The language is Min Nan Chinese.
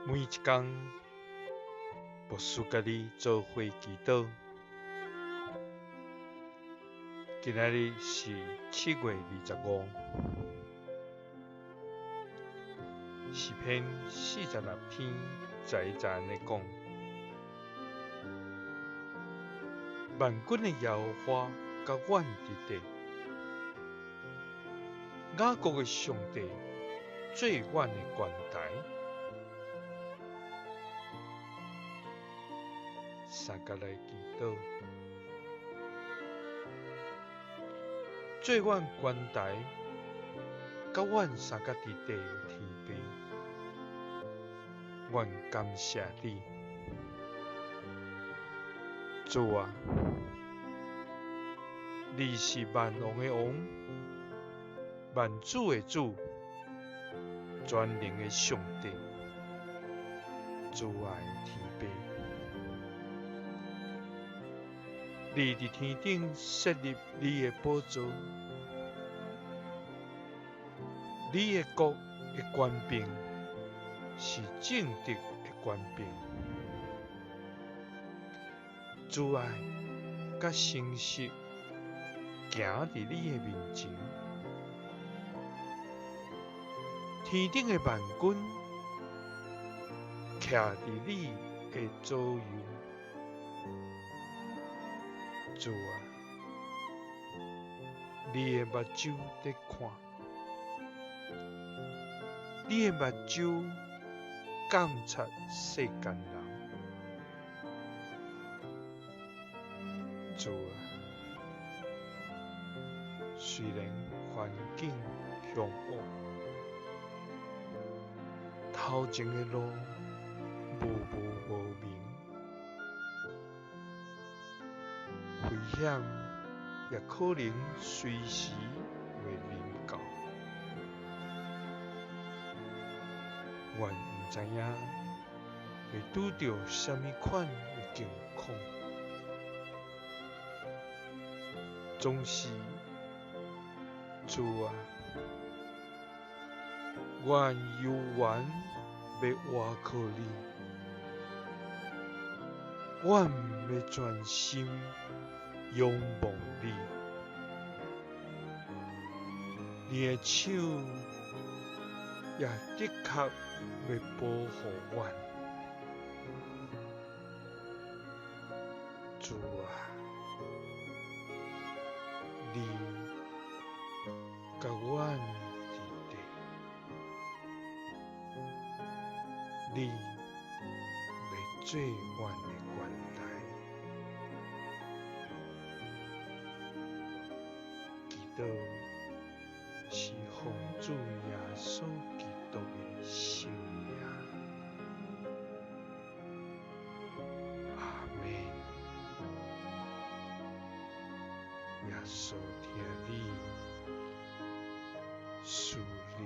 每一工，牧師佮你做伙祈禱。今仔日是7月25，詩篇46篇11節按呢講：萬軍的耶和華佮阮佇地，雅各的上帝做阮的懸台。三佮來祈禱，做阮懸台，佮阮相佮佇地的天父，阮感謝你，主啊，你是萬王的王，萬主的主，全能的上帝，慈愛的天父。你佇天頂設立你的寶座，你的國的權柄是正直的權柄，慈愛佮誠實行佇你的面前，天頂的萬軍徛佇你的左右。主啊，你的目睭佇看，你的目睭監察世間人。主啊，雖然環境兇惡，頭前的路無無無明。危險也可能隨時會臨到，阮毋知影會拄著啥物款的境況，總是主啊，阮猶原欲倚靠你，阮欲專心仰望你，你的手也的確欲保護阮。主啊，你佮阮佇地，你欲做阮的懸台。祈禱是奉主耶穌基督的聖名。阿們。耶穌疼你，賜你。